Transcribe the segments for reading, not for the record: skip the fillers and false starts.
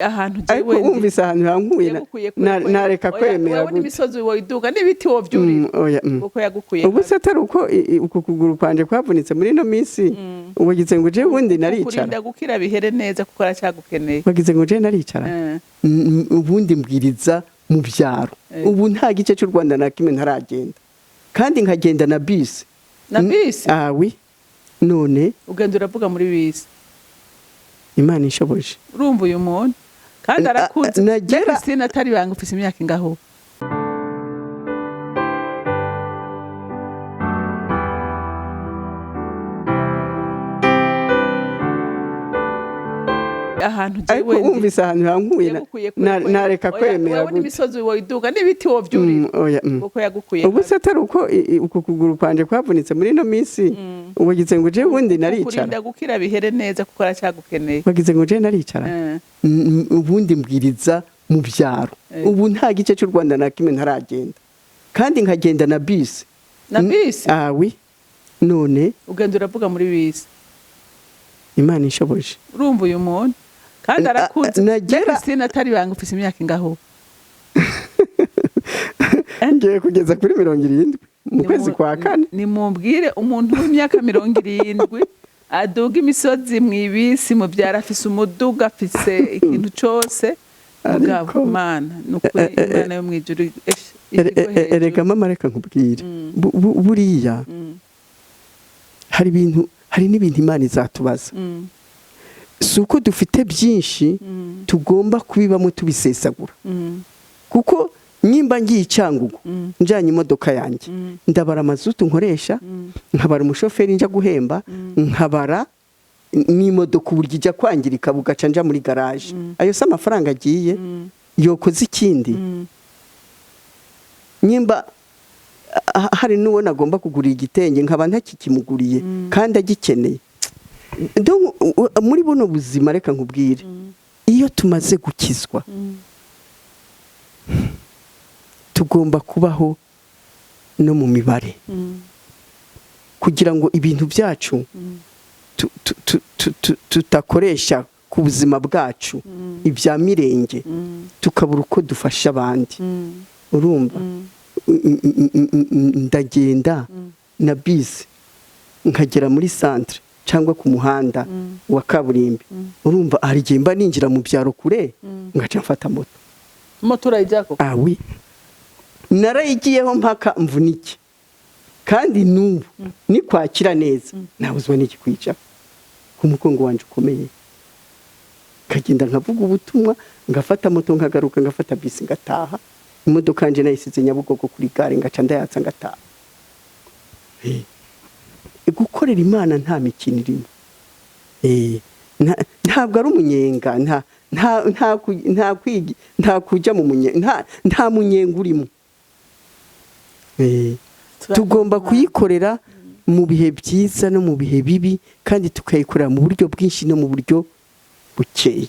Ahantu Ariko jewe ndi wumvise ahantu hankuye yagukuye kure kure. nareka Oya, kwemera wewe gute? N'imisozi woyiduga n'ibiti wovyurira. Oya. Kuko yagukuye Ubu se atari uko uku kuguru kwanje kwavunitse muri ino minsi, wagize ngo jewe ubundi naricara? Kurinda gukira bihere neza, kuko aracyagukeneye. Wagize ngo jewe naricara? Ubundi mbwiriza mu byaro. Ubu nta gice cy'u Rwanda na kimwe ntaragenda, kandi nkagenda na bisi. Na bisi? Ah oui, none? Ugenda uravuga muri bisi? Imana ishoboje. Urumva uyu muntu kandi arakuze. Christine, atari banga, ufise imyaka ingaho? Ahantu Ariko jewe ndi wumvise ahantu hankuye yagukuye kure kure. nareka Oya, kwemera wewe gute? N'imisozi woyiduga n'ibiti wovyurira. Oya. Kuko yagukuye Ubu se atari uko uku kuguru kwanje kwavunitse muri ino minsi, wagize ngo jewe ubundi naricara? Kurinda gukira bihere neza, kuko aracyagukeneye. Wagize ngo jewe naricara? Ubundi mbwiriza mu byaro. Ubu nta gice cy'u Rwanda na kimwe ntaragenda, kandi nkagenda na bisi. Na bisi? Ah oui, none? Ugenda uravuga muri bisi? Imana ishoboje. Urumva uyu muntu kandi arakuze. Christine, atari banga, ufise imyaka ingaho? Ngiye kugeza kuri 70 mu kwezi kwa kane. Nimumbwire umuntu w'imyaka 70 aduga imisozi mw'ibisi mu byaro, afise umuduga, afise ikintu cose. Mugabo Mana, ni ukuri, Imana yo mw'ijuru ishyirwe hejuru. Erega mama, reka nkubwire. Buriya hari ibintu, hari n'ibintu Imana izatubaza. Si uko dufite byinshi tugomba kubibamo tubisesagura, kuko nimba ngiye i Cyangugu njyanye imodoka yanjye, ndabara amazutu nkoresha, nkabara umushoferi njya guhemba, nkabara n'imodoka uburyo ijya kwangirika bugaca nja muri garaje. Ayo si amafaranga agiye yokoze ikindi? Nimba hari n'uwo nagomba kugurira igitenge nkaba ntakikimuguriye kandi agikeneye. Donc, muri buno buzima, reka nkubwire, iyo tumaze gukizwa tugomba kubaho no mu mibare kugira ngo ibintu byacu tutakoresha ku buzima bwacu ibya mirenge, tukabura uko dufasha abandi. Urumva, ndagenda na bisi nkagera muri centre cyangwa ku muhanda wa kaburimbi. Urumva, hari igihe mba ninjira mu byaro kure, ngaca mfata moto. Moto urayijyako? Ah oui, narayigiyeho mpaka mvunike, kandi n'ubu nikwakira neza nabuzwa n'ikikwica ku mugongo wanje ukomeye, nkagenda nkavuga ubutumwa, ngafata moto nkagaruka, ngafata bisi ngataha. Imodoka yanje nayisize Nyabugogo kuri gare, ngaca ndayatsa ngataha. Gukorera Imana nta mikino irimo. Ntabwo ari umunyenga, nta kujya mu munyenga, nta munyenga urimo. Tugomba kuyikorera mu bihe byiza no mu bihe bibi, kandi tukayikorera mu buryo bwinshi no mu buryo bukeye.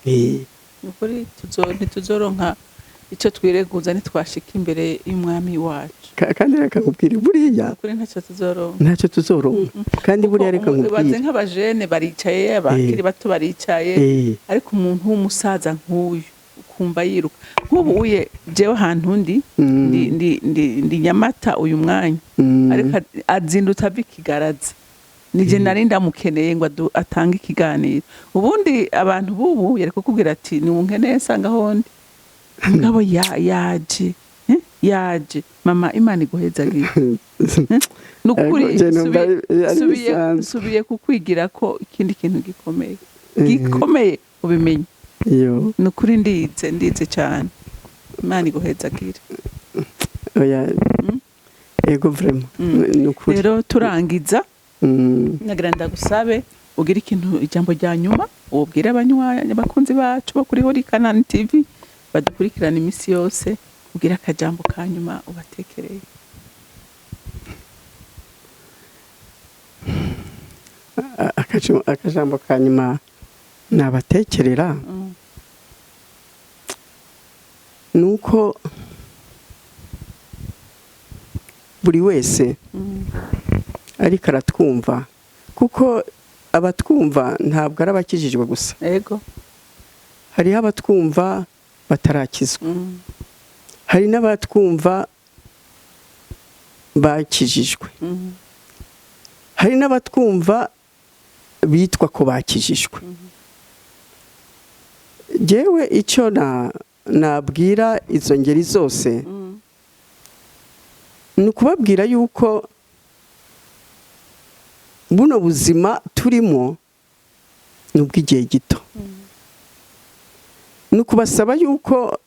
Ni ukuri ntituzoronka icyo twireguza nitwashika imbere y'umwami wacu. Kandi reka nkubwire, buriya Ni ukuri ntacyo tuzoronka. Ntacyo tuzoronka. Kandi buriya reka Kuko ibaze nkubwire. nk'abajene baricaye, abakiri bato baricaye, ariko umuntu w'umusaza nk'uyu ukumva yiruka nk'ubu uye. Jewe ahantu ndi, ndi Nyamata uyu mwanya, ariko azindutse ava Ikigaraza. Nije nari ndamukeneye ngo atange ikiganiro. Ubundi abantu bubu yari kukubwira ati niwunkeneye nsanga aho ndi. Mugabo yaje, yaje. Mama, Imana iguhezagiye, nukuri. Ariko je numva ari bisanzwe. Nsubiye kukwigira ko ikindi kintu gikomeye gikomeye ubimenye. Iyo. Nukuri ndize cyane. Imana iguhezagire. Oya, ego, vraiment, ni ukuri. Rero turangiza, nagira ndagusabe ugire ikintu, ijambo rya nyuma ubwire abanywanyi, abakunzi bacu bo kuri Holy Canaan TV badukurikirana iminsi yose. Ugire akajambo ka nyuma ubatekereye. Akajambo ka nyuma nabatekerera ni uko buri wese ariko aratwumva, kuko abatwumva ntabwo ari abakijijwe gusa. Hariho abatwumva batarakizwa, hari n'abatwumva bakijijwe, hari n'abatwumva bitwa ko bakijijwe. Yewe, icyo nabwira izo ngeri zose ni ukubabwira yuko buno buzima turimo ni ubw'igihe gito. Ni ukubasaba yuko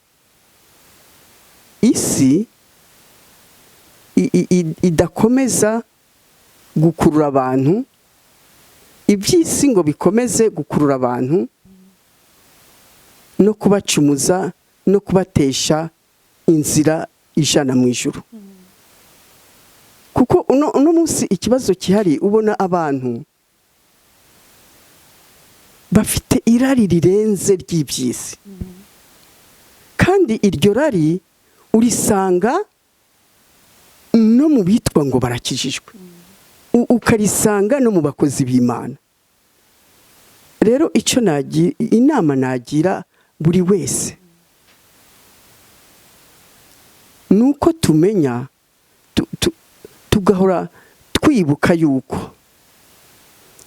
isi idakomeza gukurura abantu, iby'isi ngo bikomeze gukurura abantu no kubacumuza no kubatesha inzira ijana mu ijuru. Kuko uno munsi ikibazo gihari, ubona abantu bafite irari rirenze ry'iby'isi, kandi iryo rari urisanga no mu bitwa ngo barakijijwe, ukarisanga no mu bakozi b'Imana. Rero icyo inama nagira buri wese ni uko tumenya tugahora twibuka yuko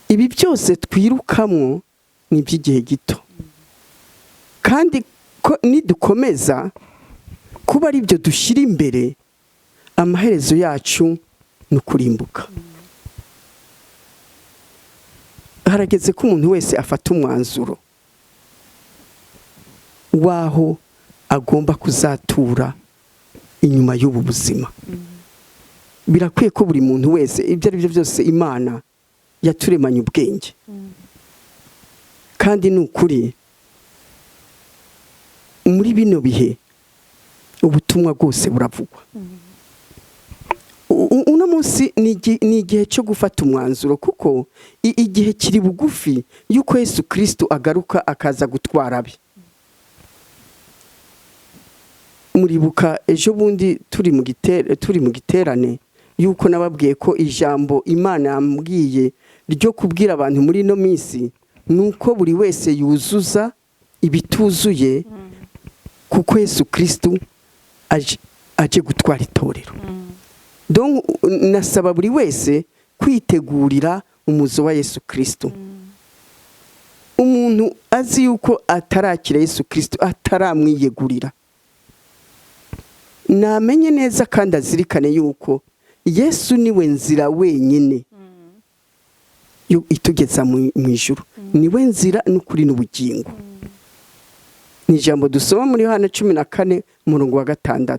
ibi byose twirukamwo ni iby'igihe gito, kandi ko nidukomeza kuba ari byo dushyira imbere, amaherezo yacu ni ukurimbuka. Harageze ko umuntu wese afata umwanzuro w'aho agomba kuzatura inyuma y'ubu buzima. Birakwiye ko buri muntu wese, ibyo ari byo byose, Imana yaturemanye ubwenge, kandi ni ukuri muri bino bihe ubutumwa bwose buravugwa. Uno munsi ni igihe cyo gufata umwanzuro, kuko igihe kiri bugufi y'uko Yesu Kirisito agaruka akaza gutwara abe. Muribuka ejo bundi turi mu giterane yuko nababwiye ko ijambo Imana yambwiye ryo kubwira abantu muri ino minsi ni uko buri wese yuzuza ibituzuye, kuko Yesu Kirisito aje gutwara itorero. Donc nasaba buri wese kwitegurira umuzo wa Yesu Kirisito. Umuntu azi yuko atarakira Yesu Kirisito, ataramwiyegurira, namenye neza kandi azirikane yuko Yesu niwe nzira wenyine yo itugeza mu ijuru. Niwe nzira n'ukuri n'ubugingo. Ni ijambo dusoma muri Yohana 14 umurongo wa 6.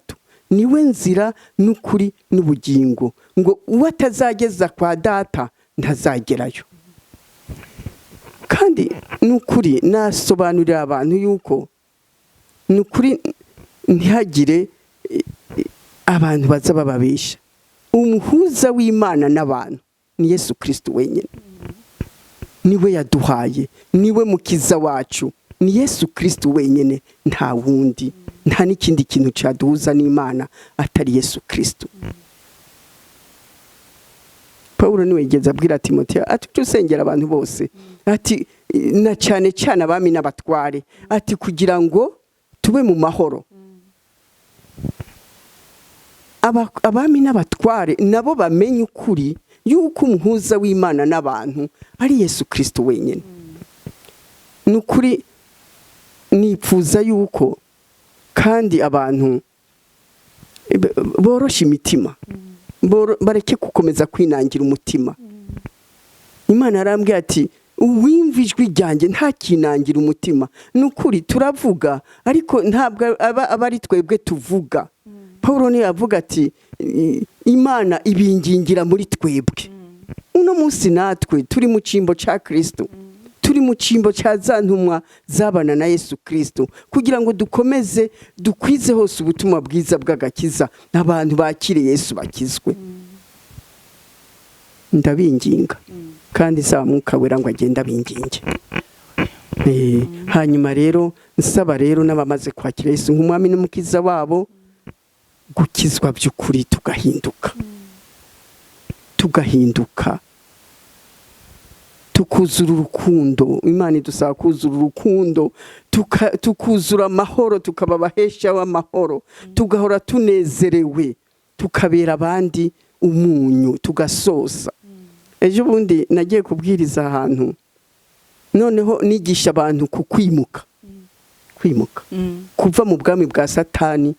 Niwe nzira n'ukuri n'ubugingo, ngo uwo atazageza kwa Data ntazagerayo. Kandi n'ukuri nasobanurira abantu yuko ni ukuri, ntihagire abantu baza bababesha. Umuhuza w'Imana n'abantu ni Yesu Kirisito wenyine. Niwe yaduhaye, niwe mukiza wacu, ni Yesu Kirisito wenyine, nta wundi, nta n'ikindi kintu cyaduhuza n'Imana atari Yesu Kirisito. Paul niwe yigeze abwira Timoteyo ati: "Ujye usengera abantu bose," ati "na cyane cyane abami n'abatware," ati "kugira ngo tube mu mahoro." Abami n'abatware nabo bamenye ukuri yuko umuhuza w'Imana n'abantu ari Yesu Kirisito wenyine. Ni ukuri nipfuza yuko kandi abantu boroshe imitima, bareke gukomeza kwinangira umutima. Imana yarambwiye ati: "Uwimva ijwi ryanjye ntakinangira umutima." Ni ukuri turavuga, ariko ntabwo aba ari twebwe tuvuga. Paul niyo yavuga ati: "Imana ibingingira muri twebwe." Uno munsi natwe turi mu cyimbo cya Kirisito, turi mu cyimbo cya za ntumwa zabana na Yesu Kirisito, kugira ngo dukomeze dukwize hose ubutumwa bwiza bw'agakiza, abantu bakire Yesu bakizwe. Ndabinginga kandi saba Mwuka Wera ngo agende abinginge. Hanyuma rero nsaba rero n'abamaze kwakira Yesu nk'umwami n'umukiza wabo gukizwa by'ukuri, tugahinduka, tugahinduka, Tukuzura urukundo. Imana idusaba kuzura urukundo, tukuzura amahoro, tukaba abahesha w'amahoro, tugahora tunezerewe, tukabera abandi umunyu, tugasosa. Ejo bundi nagiye kubwiriza ahantu, noneho nigisha abantu ku kwimuka, kwimuka, kuva mu bwami bwa Satani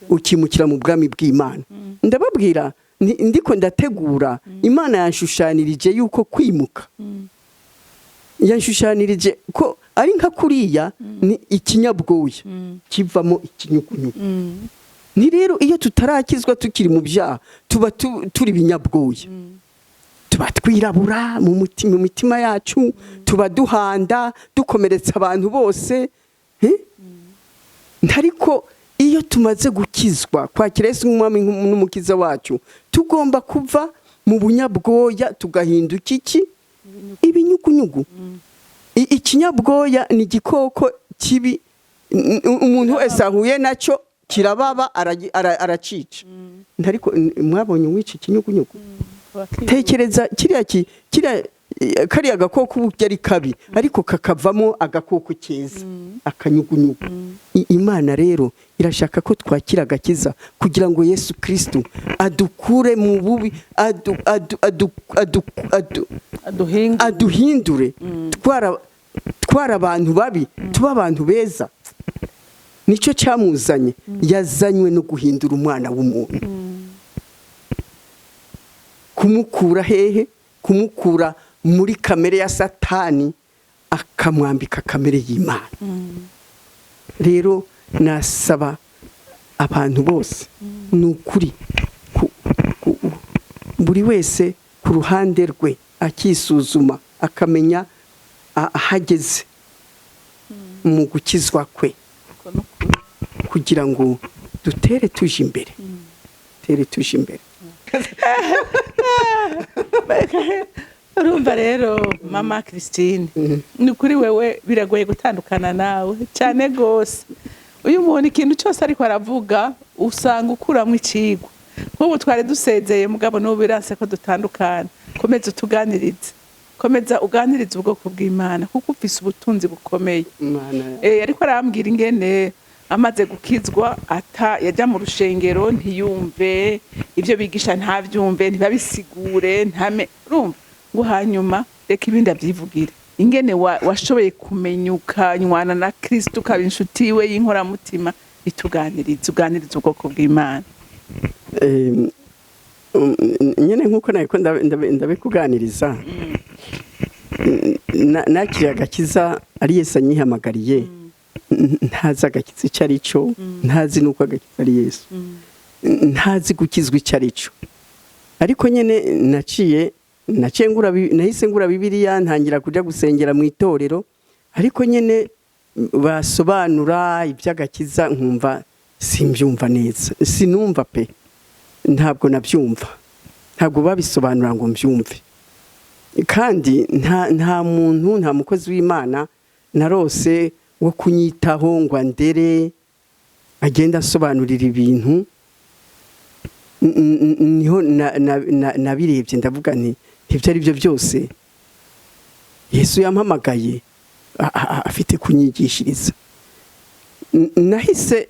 ukimukira mu bwami bw'Imana. Ndababwira ndiko ndategura, Imana yanshushanirije yuko kwimuka, yanshushanirije ko ari nka kuriya ni ikinyabwoya kivamo ikinyugunyugu. Ni rero iyo tutarakizwa, tukiri mu byaha, tuba turi ibinyabwoya, tuba twirabura mu mutima, mu mitima yacu tuba duhanda, dukomeretsa abantu bose. Ariko iyo tumaze gukizwa, kwakira Yesu nk'umwami n'umukiza wacu, tugomba kuva mu bunyabwoya tugahinduka iki? Ibinyugunyugu. Ikinyabwoya ni igikoko kibi, umuntu wese ahuye nacyo kirababa, aracica. Ariko mwabonye uwica ikinyugunyugu? Tekereza kiriya kiriya kariya gakoko uburyo ari kabi, ariko kakavamo agakoko keza, akanyugunyugu. Imana rero irashaka ko twakira agakiza kugira ngo Yesu Kristo adukure mu bubi, aduhinga, aduhindure. Twara abantu babi, tuba abantu beza. Nicyo cyamuzanye. Yazanywe no guhindura umwana w'umuntu. Kumukura hehe? Kumukura muri kamere ya Satani, akamwambika kamere y'Imana. Rero nasaba abantu bose, ni ukuri, buri wese ku ruhande rwe akisuzuma, akamenya ahageze mu gukizwa kwe, Uko ni ukuri. kugira ngo dutere tuje imbere, tere tuje imbere. Urumva rero, mama Christine, ni kuri wewe biragoye gutandukana nawe cyane rwose. Uyu muntu ikintu cyose ariko aravuga usanga ukuramo ikigwa. Nk'ubu twari dusezeye, mugabo n'ubu biranse ko dutandukana. Komeza utuganirize, komeza uganirize ubwoko bw'Imana, kuko ufise ubutunzi bukomeye. Imana. Ariko arambwira ingene amaze gukizwa ata yajya mu rushengero ntiyumve ibyo bigisha, ntabyumve, ntibabisigure, ntame urumva ngo hanyuma reka ibindi abyivugire, ingene washoboye kumenya ukanywana na Kristo, ukaba inshuti yiwe y'inkoramutima. Ituganirize, uganirize ubwoko bw'Imana. Nyine nk'uko nabiko ndabikuganiriza, nakiriye agakiza ari Yesu anyihamagariye, ntazi agakiza icyo ari cyo, ntazi n'uko agakiza ari Yesu, ntazi gukizwa icyo ari cyo. Ariko nyine naciye ngura nahise ngura Bibiliya, ntangira kujya gusengera mu itorero. Ariko nyine basobanura iby'agakiza nkumva simbyumva neza, sinumva pe, ntabwo nabyumva, ntabwo babisobanura ngo mbyumve. Kandi nta muntu, nta mukozi w'Imana narose wo kunyitaho ngo andere agenda asobanurira ibintu. Niho nabirebye, ndavuga nti ibyo ari byo byose Yesu yampamagaye afite kunyigishiriza. Nahise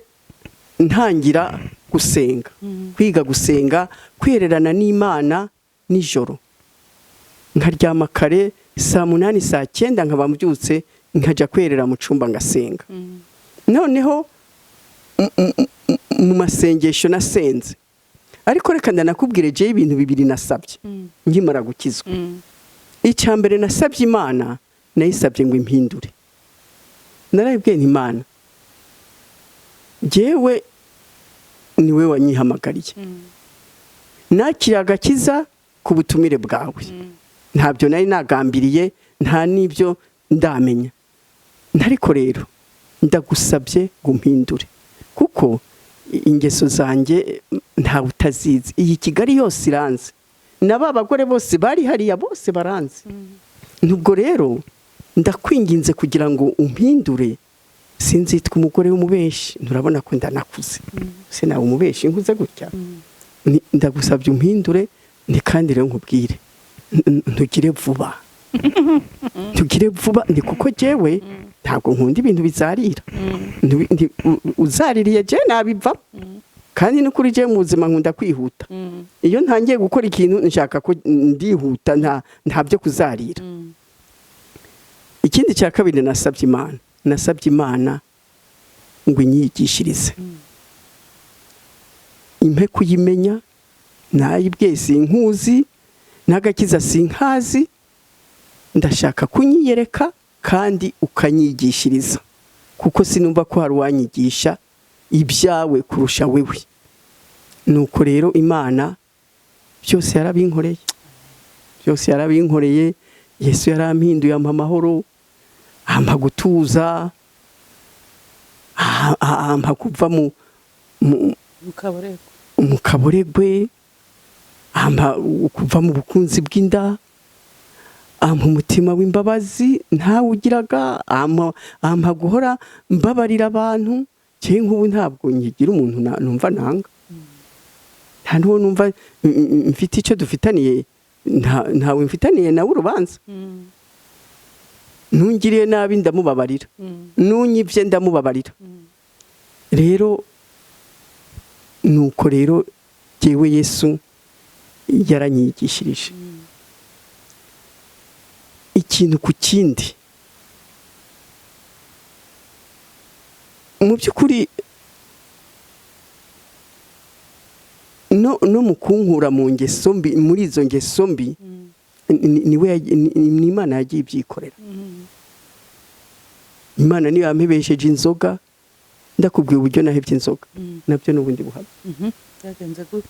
ntangira gusenga, kwiga gusenga, kwihererana n'Imana nijoro, nkaryama kare saa 8, saa 9 nkaba mbyutse, nkajya kwerera mu cyumba ngasenga. Noneho mu masengesho nasenze, ariko reka ndanakubwire jewe ibintu bibiri nasabye nkimara gukizwa. Icya mbere nasabye Imana, nayisabye ngo impindure. Narayibwiye nti: "Imana, jyewe niwe wanyihamagariye, nakiriye agakiza ku butumire bwawe, ntabyo nari nagambiriye, nta n'ibyo ndamenya, ariko rero ndagusabye ngo umpindure, kuko ingeso zanjye ntawe utazizi. Iyi Kigali yose iranze, na ba bagore bose bari hariya bose baranze. Nubwo rero ndakwinginze kugira ngo umpindure, sinzitwa umugore w'umubeshi. Nturabona ko ndanakuze? Se nawe umubeshi nkuze gutya? Ndagusabye umpindure." Ni kandi rero nkubwire, ntugire vuba. Tugire vuba, ni kuko jewe ntabwo nkunda ibintu bizarira. Uzaririye je nabivamo. Kandi no kuri je mu buzima nkunda kwihuta. Iyo ntangiye gukora ikintu nshaka ko ndihuta, nta byo kuzarira. Ikindi cya kabiri nasabye Imana, nasabye Imana ngo inyigishirize, impe kuyimenya. Nayibwiye: "Sinkuzi, n'agakiza sinkazi, ndashaka kunyiyereka kandi ukanyigishiriza, kuko sinumva ko hari uwanyigisha ibyawe kurusha wewe." Nuko rero Imana byose yarabinkoreye, byose yarabinkoreye. Yesu yarampinduye, ampa amahoro, ampa gutuza, ampa kuva mu Mu kaborego. Mu kaboregwe, ampa kuva mu bukunzi bw'inda, ampa umutima w'imbabazi ntawugiraga, ampa guhora mbabarira abantu. Njyewe nk'ubu ntabwo nkigira umuntu numva nanga, nta n'uwo numva mfite icyo dufitaniye, ntawe mfitaniye nawe urubanza. Ntungiriye nabi ndamubabarira, nunyibye ndamubabarira. Rero nuko rero jyewe Yesu yaranyigishirije ikintu ku kindi. Mu by'ukuri no mu kunkura mu ngeso mbi, muri izo ngeso mbi, niwe ni Imana yagiye ibyikorera. Imana niyo yampebesheje inzoga. Ndakubwiye uburyo nahebye inzoga, nabyo n'ubundi buhamya. Byagenze gute?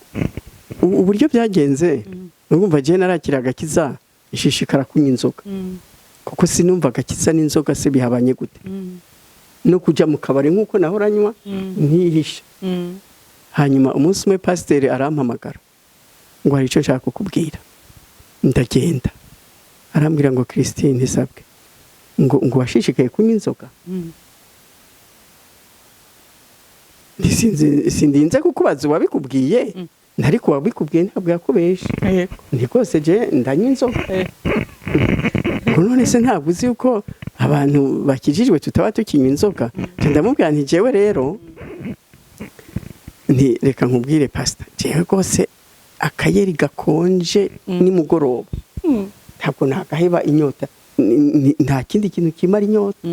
Uburyo byagenze, urumva jyewe narakira agakiza nshishikara kunywa inzoga, kuko sinumva agakiza n'inzoga se bihabanye gute, no kujya mu kabari nk'uko nahora nywa ntihisha. Hanyuma umunsi umwe pasiteri arampamagara ngo hari icyo nshaka kukubwira. Ndagenda, arambwira ngo: "Christine, sabwe ngo washishikaye kunywa inzoga." Nti sindinze kukubaza uwabikubwiye, ariko uwabikubwiye ntabwo yakubeshe. Nti rwose je ndanywa inzoga. Ngo: "None se ntabwo uzi yuko abantu bakijijwe tutaba tukinywa inzoga?" Nca ndamubwira nti: "Jewe rero," nti "reka nkubwire pasita, jewe rwose akayeri gakonje nimugoroba ntabwo nagaheba. Inyota nta kindi kintu kimara inyota."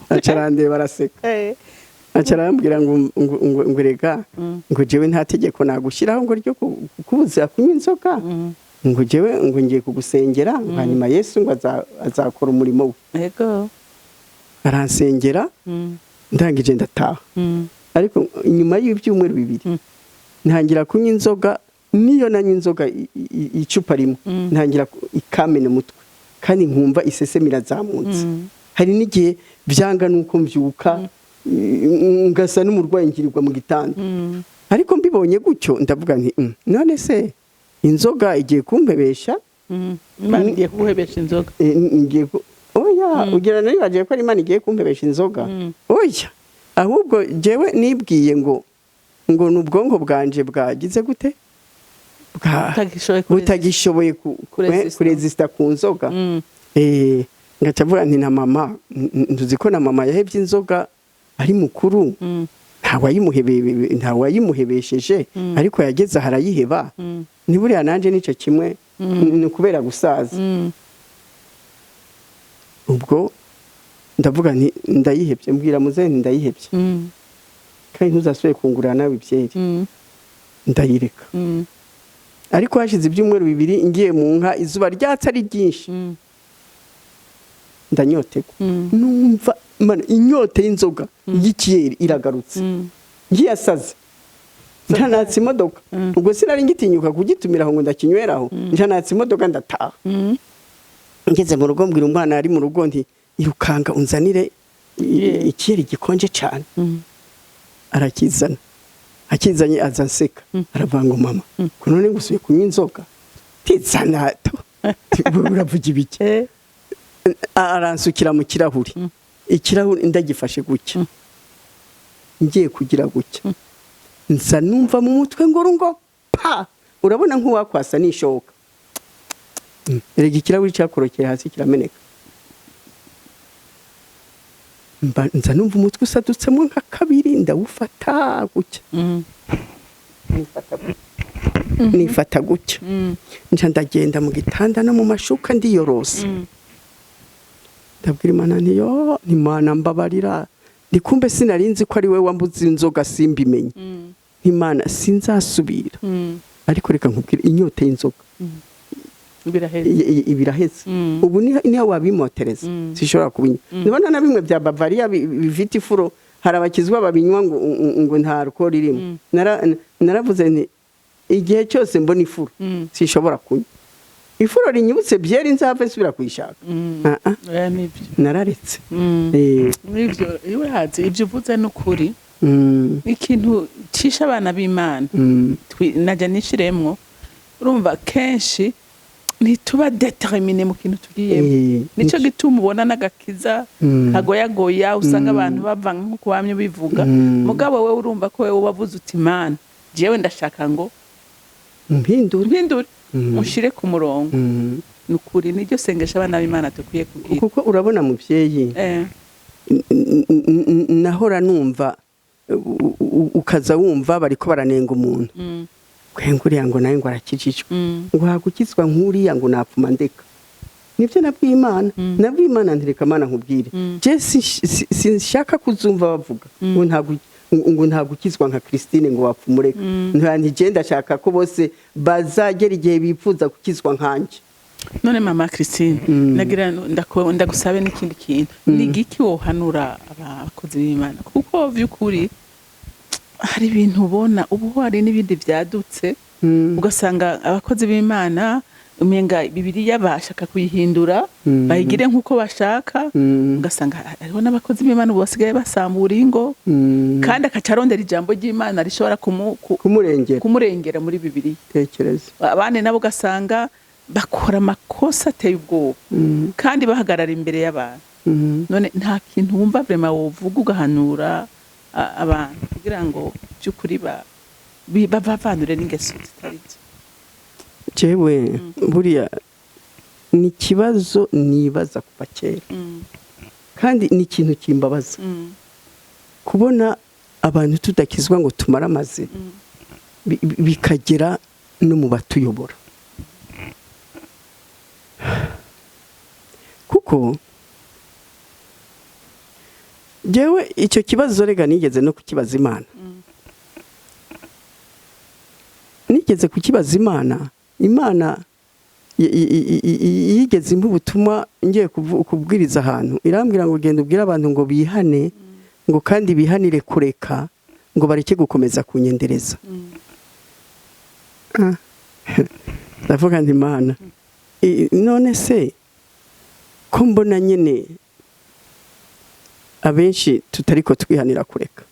Aca arandeba araseka, aca arambwira ngo rega, ngo jewe nta tegeko nagushyiraho ngo ryo kukubuza kunywa inzoga, ngo jewe ngo ngiye kugusengera, ngo hanyuma Yesu ngo azakora umurimo we. Aransengera, ndangije ndataha. Ariko inyuma y'ibyumweru 2 ntangira kunywa inzoga. Niyo nanywa inzoga icupa rimwe, ntangira ikamena umutwe kandi nkumva isesemi irazamutse. Hari n'igihe byanga nuko mbyuka ngasa n'umurwayi, ngirirwa mu gitanda. Ariko mbibonye gutyo ndavuga nti: None se inzoga igiye kumpebesha?" Imana igiye kuguhebesha inzoga? Ngiye oya, ugira naribagiye ko ari Imana igiye kumpebesha inzoga. Oya, ahubwo jewe nibwiye ngo ni ubwonko bwanje bwagize gute? Butagishoboye butagishoboye Kuresista. Kuresista ku nzoga. Ngaca mvuga nti na mama, ntuzi ko na mama yahebye inzoga ari mukuru? Nta wayimuhebesheje, ariko yageze aha arayiheba. Ni buriya nanje nico kimwe, ni ukubera gusaza. Ubwo ndavuga nti ndayihebye, mbwira muzehe nti ndayihebye, kandi ntuzasubire kungurira nawe ibyeri. Ndayireka. Ariko hashize ibyumweru 2 ngiye mu nka, izuba ryatse ari ryinshi, ndanyotegwa. Numva mana, inyota y'inzoga y'ikiyeri iragarutse. Ngiyasaze ntanatse imodoka. Ubwo sinari ngitinyuka kugitumira aho ngo ndakinyweraho. Ntanatse imodoka ndataha. Ngeze mu rugo mbwira umwana ari mu rugo nti: "Irukanga unzanire ikiyeri gikonje cyane." Arakizana. Akizanye aza nseka, aravuga ngo: "Mama, ko none ngusubiye kunywa inzoga?" Tizana to, uravuga ibiki? Aransukira mu kirahuri. Ikirahuri ndagifashe gutya, ngiye kugira gutya, nza numva mu mutwe ngo rungo pa! Urabona nk'uwakwasa n'ishoka. Erega ikirahuri cyakorokeye hasi kirameneka. Nza numva umutwe usadutsemo nka kabiri, ndawufata gutya, nifata gutya, nca ndagenda mu gitanda no mu mashuka ndiyorosa. Ndabwira Imana nti: "Yo, Imana, mbabarira." Ndikumbe sinari nzi ko ari we wambuze inzoga, simbimenye. Imana, sinzasubira. Ariko reka nkubwire, inyota y'inzoga biraheze. Ibiraheze. Ubu niho wabimotereza, sishobora kubinywa. Ndabona na bimwe bya Bavaria bifite ifuro, hari abakizwa babinywa ngo nta alcool irimo. Naravuze nti: "Igihe cyose mbona ifuro, sishobora kunywa." Ifuro rinyibutse byeri, nzave nsubira kuyishaka. Ah, ah, Oya, nibyo. Nararetse. Nibyo, iyo urazi ibyo uvuze ni ukuri. Ikintu cisha abana b'Imana, najya nishiremwo, urumva kenshi ntituba déterminés mu kintu tugiyemo. Nico gituma ubona n'agakiza kagoyagoya, usanga abantu bava nk'uko wamye ubivuga. Mugabo wewe urumva ko wewe wavuze uti: "Mana, jewe ndashaka ngo mpindure, mpindure, mushire ku murongo." Ni ukuri, niryo sengesho abana b'Imana dukwiye kugira. Kuko urabona, mubyeyi, nahora numva ukaza wumva bariko baranenga umuntu, ngo uriya ngo nawe ngo arakijijwe, ngo hagukizwa nk'uriya, ngo napfuma ndeka. Nibyo nabwiye Imana. Nabwiye Imana nti: "Reka Mana nkubwire, je sinshaka kuzumva bavuga ngo nta gukizwa nka Christine ngo wapfuma ureka." Nti: "Ndashaka ko bose bazagera igihe bifuza gukizwa nkanjye." None mama Christine, nagira ndagusabe n'ikindi kintu. Ni igiki wohanura abakozi b'Imana? Kuko vy'ukuri hari ibintu ubona ubu, hari n'ibindi vyadutse, ugasanga abakozi b'Imana umenga Bibiliya bashaka kuyihindura, bayigire nk'uko bashaka. Ugasanga hariho n'abakozi b'Imana ubu basigaye basambura ingo, kandi akaca arondera ijambo ry'Imana rishobora kumurengera. Kumurengera muri Bibiliya. Tekereza. Abandi nabo ugasanga bakora amakosa ateye ubwoba, kandi bahagarara imbere y'abantu. None nta kintu wumva vraiment wovuga ugahanura abantu kugira ngo by'ukuri bavanure n'ingeso zitari zo? Jewe buriya ni ikibazo nibaza kuva kera, kandi ni ikintu kimbabaza kubona abantu tudakizwa ngo tumare amaze, bikagera no mu batuyobora. Kuko jewe icyo kibazo rega nigeze no kukibaza Imana. Nigeze kukibaza Imana. Imana yigeze impa ubutumwa ngiye kubwiriza ahantu, irambwira ngo: "Genda ubwire abantu ngo bihane, ngo kandi bihanire kureka, ngo bareke gukomeza kunyendereza." Ah. Ndavuga nti: "Imana, none se ko mbona nyine abenshi tutariko twihanira kureka?"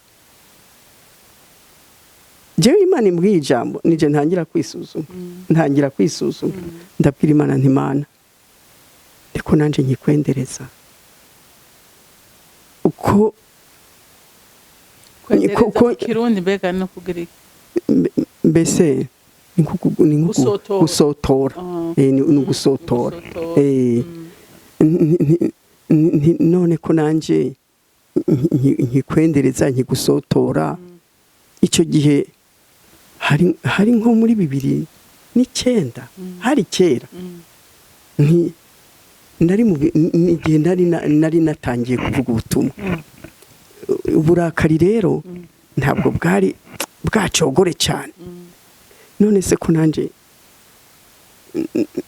Jewe Imana imbwiye ijambo, nije ntangira kwisuzuma. Ntangira kwisuzuma, ndabwira Imana nti: "Imana, ndiko nanje nkikwendereza uko." Kwendereza mu Kirundi mbega no kugira iki? Mbese ni nko Gusotora. Gusotora. Ah. Ni ugusotora. Gusotora. None ko nanje nkikwendereza, nkigusotora? Icyo gihe hari nko muri 2009, hari kera. Nti nari mu igihe nari natangiye kuvuga ubutumwa. Uburakari rero ntabwo bwari bwacogore cyane. None se ko nanjye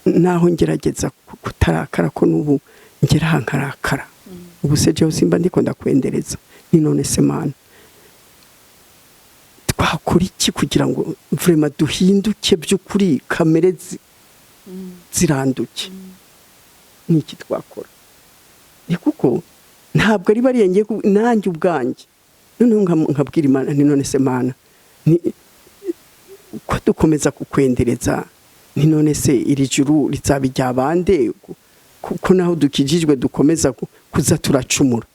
naho ngerageza kutarakara, ko n'ubu ngera aha nkarakara, ubu se jewe simba ndiko ndakwendereza? Ni none se Mana, twakora iki kugira ngo vraiment duhinduke by'ukuri, kamere ziranduke? Ni iki twakora? Ni kuko ntabwo ari bariya ngiye nanjye ubwanjye. Noneho nkabwira Imana nti: "None se Mana, ni ko dukomeza kukwendereza? Ni none se iri juru rizaba irya bande, kuko naho dukijijwe dukomeza kuza turacumura?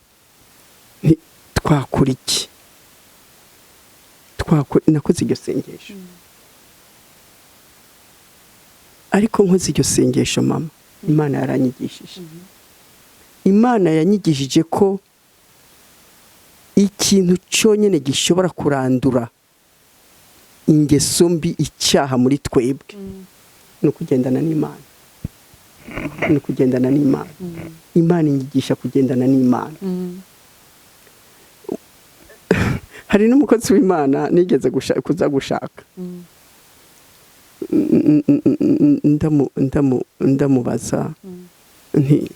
Ni twakora iki?" Twakora, nakoze iryo sengesho. Ariko nkoze iryo sengesho, mama, Imana yaranyigishije. Imana yanyigishije ko ikintu cyonyine gishobora kurandura ingeso mbi, icyaha muri twebwe, ni ukugendana n'Imana, ni ukugendana n'Imana. Imana inyigisha kugendana n'Imana. Hari n'umukozi w'Imana nigeze kuza gushaka, ndamubaza nti: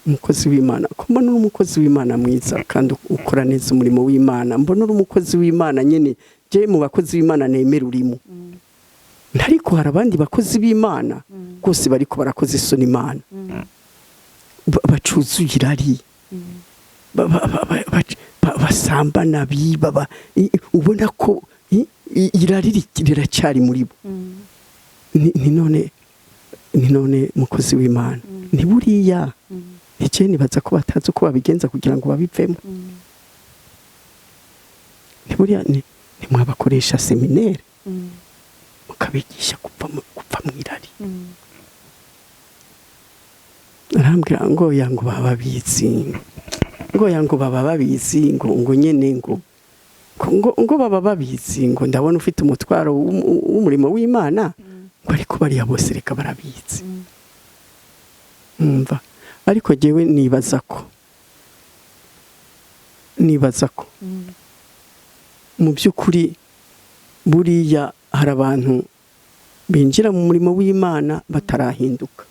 "Umukozi w'Imana, ko mbona uri umukozi w'Imana mwiza kandi ukora neza umurimo w'Imana, mbona uri umukozi w'Imana nyine, je mu bakozi b'Imana nemera urimo, ariko hari abandi bakozi b'Imana rwose bariko barakoze isoni Imana, bacuzuye irari, basambana, biba, ubona ko irari riracyari muri bo. Ni none mukozi w'Imana, ni buriya icyo nibaza ko batazi uko babigenza kugira ngo babivemo. Ni buriya ntimwabakoresha séminaire, mukabigisha gupfa mu irari?" Arambwira ngo ya, ngo baba babizi, ngo ya, ngo baba babizi, ngo nyene ngo baba babizi, ngo ndabona ufite umutwaro w'umurimo w'Imana, ngo ariko bariya bose reka barabizi. Mwumva, ariko jyewe nibaza ko mu by'ukuri buriya hari abantu binjira mu murimo w'Imana batarahinduka.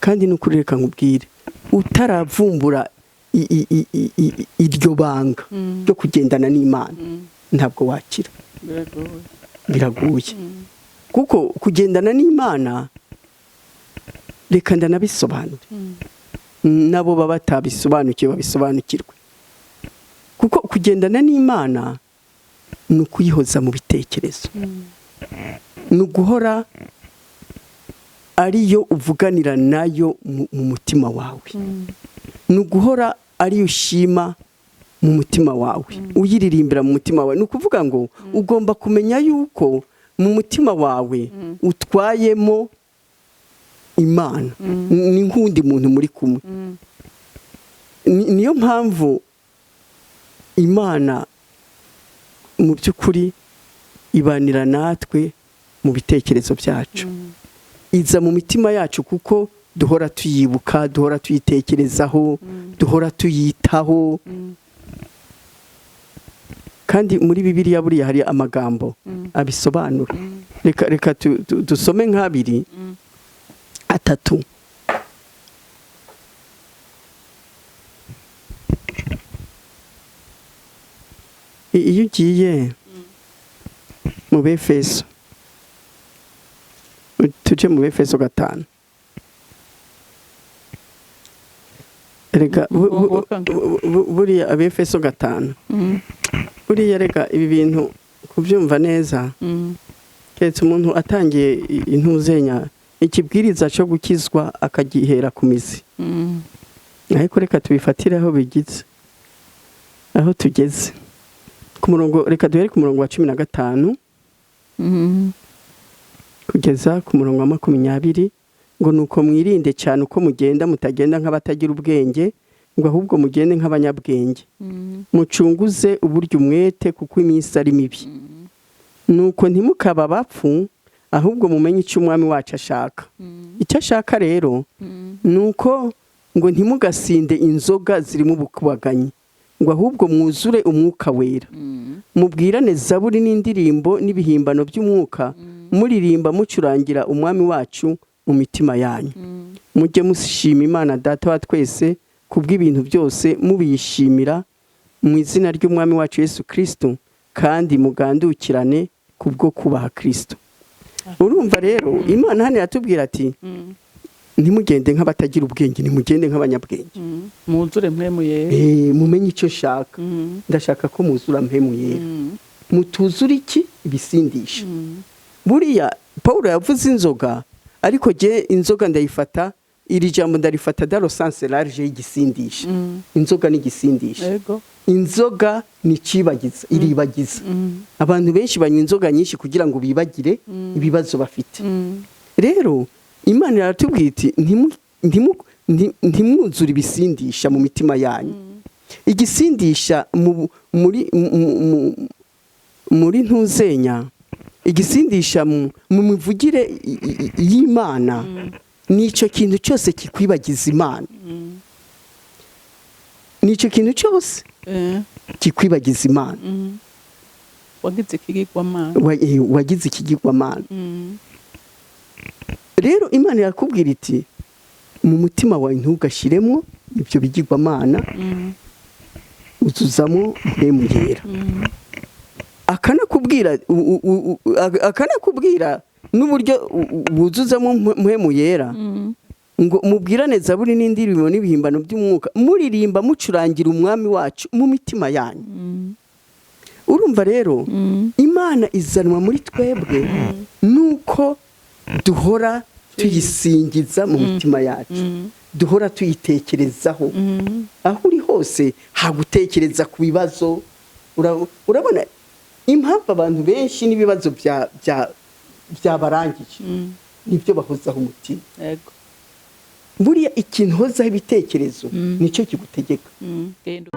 Kandi ni ukuri, reka nkubwire, utaravumbura iryo banga ryo kugendana n'Imana, ntabwo wakira. Biragoye. Biragoye, kuko kugendana n'Imana, reka ndanabisobanure, nabo baba batabisobanukiwe babisobanukirwe, kuko kugendana n'Imana ni ukuyihoza mu bitekerezo, ni uguhora ariyo uvuganira nayo mu mutima wawe, ni uguhora ariyo ushima mu mutima wawe, uyiririmbira mu mutima wawe. Ni ukuvuga ngo ugomba kumenya yuko mu mutima wawe utwayemo Imana, ni nk'undi muntu muri kumwe. Niyo mpamvu Imana mu by'ukuri ibanira natwe mu bitekerezo byacu, iza mu mitima yacu, kuko duhora tuyibuka, duhora tuyitekerezaho, duhora tuyitaho. Kandi muri Bibiliya buriya hari amagambo abisobanura. Reka dusome nk'abiri, atatu. Iyo ugiye mu Befeso, tujye mu Befeso 5. Reka buriya Abefeso 5, buriya reka ibi bintu kubyumva neza, keretse umuntu atangiye intuzenya ikibwiriza cyo gukizwa akagihera ku mizi. Ariko reka tubifatire aho bigize, aho tugeze ku murongo. Reka duhere ku murongo wa 15 kugeza ku murongo wa 20, ngo: "Nuko mwirinde cyane uko mugenda, mutagenda nk'abatagira ubwenge, ngo ahubwo mugende nk'abanyabwenge, mucunguze uburyo umwete, kuko iminsi ari mibi. Nuko ntimukaba abapfu, ahubwo mumenye icyo Umwami wacu ashaka." Icyo ashaka rero ni uko ngo ntimugasinde inzoga zirimo ubukubaganyi, ngo ahubwo mwuzure Umwuka Wera, mubwirane zaburi n'indirimbo n'ibihimbano by'umwuka, muririmba mucurangira Umwami wacu mu mitima yanyu. Mujye mushima Imana Data wa twese kubw'ibintu byose, mubiyishimira mu izina ry'Umwami wacu Yesu Kristo, kandi mugandukirane kubwo kubaha Kristo. Urumva rero, Imana hano iratubwira ati: "Ntimugende nk'abatagira ubwenge, nimugende nk'abanyabwenge." Mwuzure Mpwemu Yera. Mumenye icyo nshaka. Ndashaka ko muzura Mpwemu Yera, mutuzure iki? Ibisindisha. Buriya Paul yavuze inzoga, ariko jye inzoga ndayifata, iri jambo ndarifata dans le sens large y'igisindisha. Inzoga ni igisindisha. Inzoga ni icibagiza, iribagiza. Abantu benshi banywa inzoga nyinshi kugira ngo bibagire ibibazo bafite. Rero Imana iratubwira iti: "Ntimwuzure ibisindisha mu mitima yanyu." Igisindisha muri ntuzenya, igisindisha mu mivugire y'Imana ni icyo kintu cyose kikwibagiza Imana, ni icyo kintu cyose kikwibagiza Imana. Wagize ikigirwamana. Wagize ikigirwamana. Rero Imana irakubwira iti: "Mu mutima wawe ntugashyiremo ibyo bigirwamana, uzuzamo Mpwemu Yera." Akanakubwira n'uburyo wuzuzamo Mpwemu Yera, ngo mubwirane zaburi n'indirimbo n'ibihimbano by'umwuka, muririmba mucurangira Umwami wacu mu mitima yanyu. Urumva rero, Imana izanwa muri twebwe nuko duhora tuyisingiza mu mitima yacu, duhora tuyitekerezaho. Aho uri hose hagutekereza ku bibazo. Urabona impamvu abantu benshi n'ibibazo byabarangije, nibyo bahozaho umutima. Buriya ikintu uhozaho ibitekerezo nicyo kigutegeka. Genda.